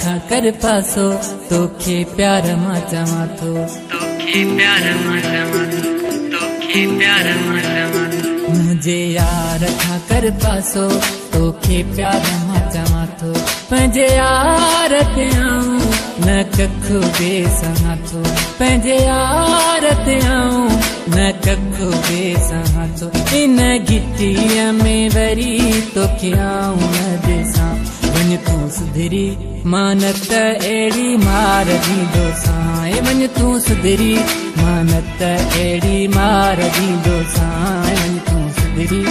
खां कर पासो, तोखे प्यार मां चवां थो, तोखे प्यार मां चवां थो, तोखे प्यार मां चवां थो। मुंहिंजे यार खां कर पासो, तोखे प्यार मां चवां थो, पंहिंजे यार ते आऊं न कख बि सघां थो, पंहिंजे यार ते आऊं न कख बि सघां थो। इन गिटीअ में वरी तोखे आऊं न ॾिसां, वञ तूं सुधरी मां न त अहिड़ी मार ॾींदोसांइ, वञ तूं सुधरी मां न त अहिड़ी मार ॾींदोसांइ, वञ तूं सुधरी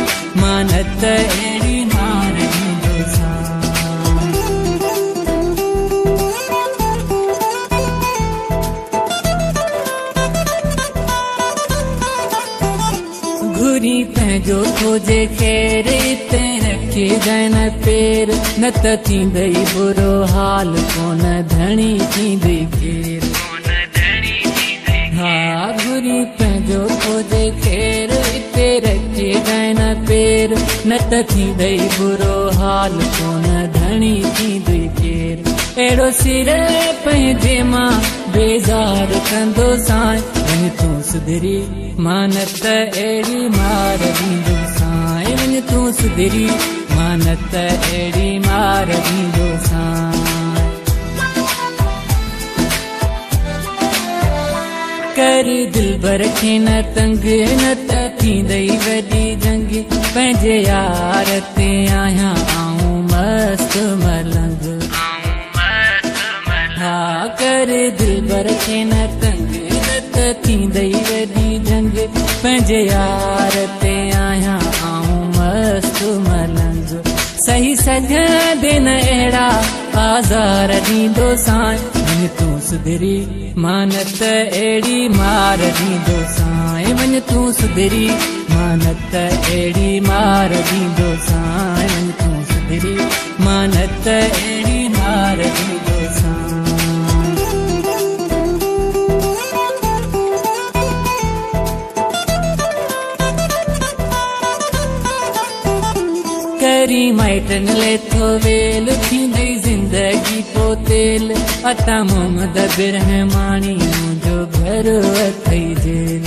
मां न त अहिड़ी मार ॾींदोसांइ। घुरी पंहिंजो थो जे ख़ैर हिते रखिजांइ न पेर, न त थींदई बुरो हाल कोन धणी थींदई केर। हा घुरी पंहिंजो थो जे ख़ैर हिते रखिजांइ न पेर, न त थींदई बुरो हाल कोन धणी थींदई केर। अहिड़ो सिर पंहिंजे मां बेज़ार कंदो साईं, वञ तूं सुधरी मां न त अहिड़ी मार ॾींदोसांइ, वञ तूं सुधरी मां न त अहिड़ी मार ॾींदोसांइ। कर दिलबर खे न तंग, न त थींदई वॾी जंग, पंहिंजे यार ते आहियां आऊं मस्त मलंग। हा कर दिलबर खे न तंग, न त थींदई वॾी जंग, पंहिंजे यार ते आहियां आऊं मस्त मलंग। सही सघंदे न अहिड़ा आज़ार ॾींदोसांइ, वञ तूं सुधरी मां न त अहिड़ी मार ॾींदोसांइ, वञ तूं सुधरी मां न त अहिड़ी मार ॾींदोसांइ, वञ तूं सुधरी मां न त अहिड़ी मार ॾींदोसांइ। करी माइटनि लेथो वेल, थींदई ज़िंदगी पो तेल, अता मोहम्मद बिरहमाणी मुंहिंजो घर अथई जेल।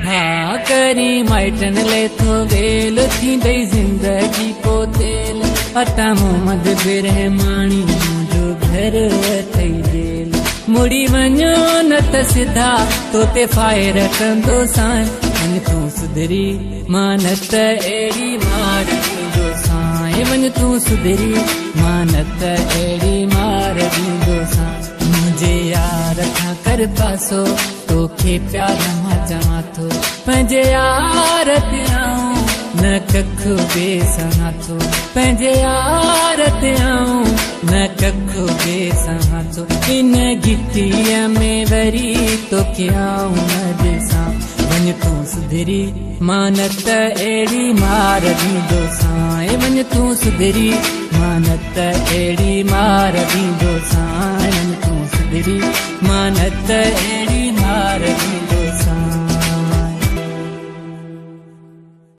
हा करी माइटनि लेथो वेल, थींदई ज़िंदगी पो तेल, अता मोहम्मद बिरहमाणी मुंहिंजो घर अथई जेल। मुड़ी वञो न त सिधा तो ते फायर कंदो साईं, वञ तूं सुधरी मां न त अहिड़ी मार ॾींदोसांइ, वञ तूं सुधरी मां न त अहिड़ी मार ॾींदोसांइ। मुंहिंजे यार खां कर पासो, तोखे प्यार मां चवां थो, पंहिंजे यार ते आऊं न कख बि सघां थो, पंहिंजे यार ते आऊं न कख बि सघां थो। इन गिटीअ में वरी तोखे आऊं न ॾिसां, वञ तूं सुधरी मां न त अहिड़ी मार ॾींदोसांइ, वञ तूं सुधरी मां न त अहिड़ी मार ॾींदोसांइ, वञ तूं सुधरी मां न त अहिड़ी मार ॾींदोसांइ।